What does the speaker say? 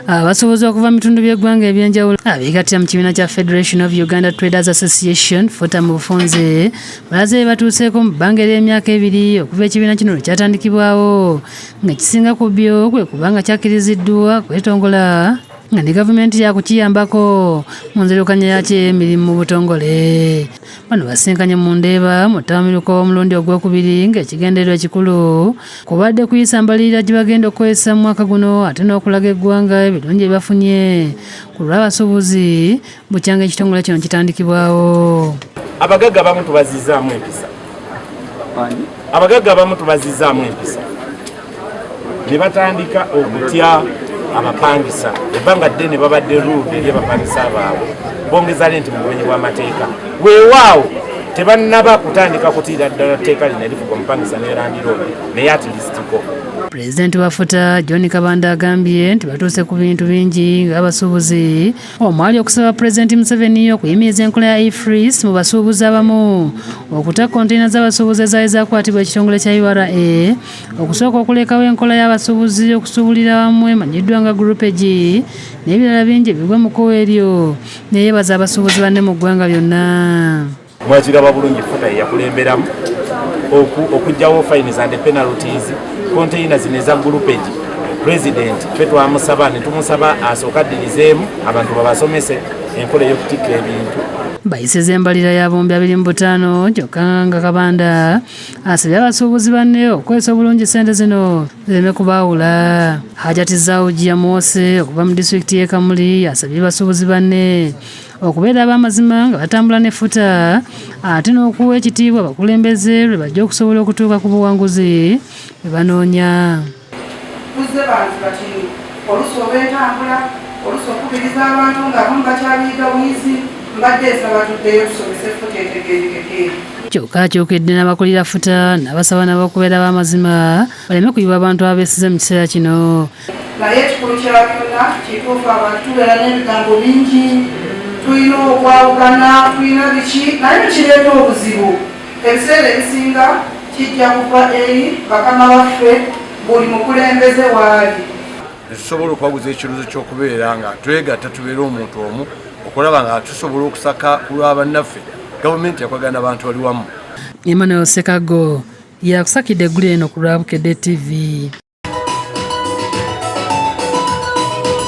Abasuubuzi okuva mu bitundu by'eggwanga ebyenjawulo abeegattira mu kibiina kya Federation of Uganda Traders Association, FUTA mu bufunze, balaze bye batuuseeko mu bbanga ery'emyaka 2 okuva ekibiina kino lwe kyatandikibwawo, nga kisinga ku byo kwe kubanga kyakkiriziddwa kwetongola nga ne gavumenti yakukiyambako mu nzirukanya yakyo ey'emirimu mu butongole. Bano basinkanye mu Ndeeba mu ttabamiruka w'omulundi ogwokubiri, ng'ekigendererwa ekikulu kubadde kuyisa mbalirira gye bagenda okukozesa mu mwaka guno, ate n'okulaga eggwanga ebirungi bye bafunye ku lw'abasuubuzi bukyanga ekitongole kino kitandikibwawo. Abagagga abamu tubazizaamu empisa, abagagga abamu tubazizaamu empisa ne batandika okutya abapangisa. Ebbanga ddene babadde rude eri abapangisa baabwe, bongeza renti mu bumenyi bw'amateeka. Weewaawo tebannaba kutandika kutiira ddala tteeka lino erifuga omupangisa ne landlord, naye at least ko. Pulezidenti wa FUTA, John Kabanda, agambye nti batuuse ku bintu bingi ng'abasuubuzi, omwali okusaba Pulezidenti Museveni okuyimiriza enkola ya EFRIS mu basuubuzi abamu, okuta konteyina z'abasuubuzi ezaali zakwatibwa ekitongole kya URA, okusooka okulekawo enkola y'abasuubuzi okusuubulira wamu emanyiddwa nga groupage, n'ebirala bingi ebigwa mu kkowa eryo, neyeebaza abasuubuzi banne mu ggwanga lyonna. Mwakiraba bulungi, FUTA yeyakulemberamu okuggyawo fines and penalties, konteyina zino eza groupage. President ffe twamusaba ne tumusaba asooka addirizeemu abantu babasomese enkola ey'okutikka ebintu. Bayisiza embalira ya 2025, kyokka nga Kabanda asabye abasuubuzi banne okukozesa obulungi ssente zino zireme kubaawula. Hajati Zawuji Mwose okuva mu disitulikiti y'e Kamuli asabye basuubuzi banne okubeera ab'amazima nga batambula ne FUTA, ate n'okuwa ekitiibwa abakulembeze lwe bajja okusobola okutuuka ku buwanguzi bwe banoonya. Tuzze bantu kati oluusi olw'entambula, oluusi okukubiriza abantu ng'abamu bakyabiyiga buyizi. Mbadde nsaba tuddeyo tusomese FUTA etegeerekeke. Kyokka akyukedde n'abakulira FUTA n'abasaba nabo okubeera ab'amazima, baleme kuyiwa abantu abeesize mu kiseera kino. Naye ekikulu kya byonna, kituufu abantu tubeera n'ebigambo bingi, tulina okwawukana, tulina biki, naye tukireeta obuzibu ebiseera ebisinga kijja kuva eri bakama baffe, buli mukulembeze waali. Netusobola okwaguza ekirowoozo ky'okubeera nga twegatta, tubeere omuntu omu, okulaba nga tusobola okusaka ku lwabannaffe. Gavumenti yakwagana abantu bali wamu. Emmanuel Sekago yakusakidde eggulire eno ku lwa Bukedde TV.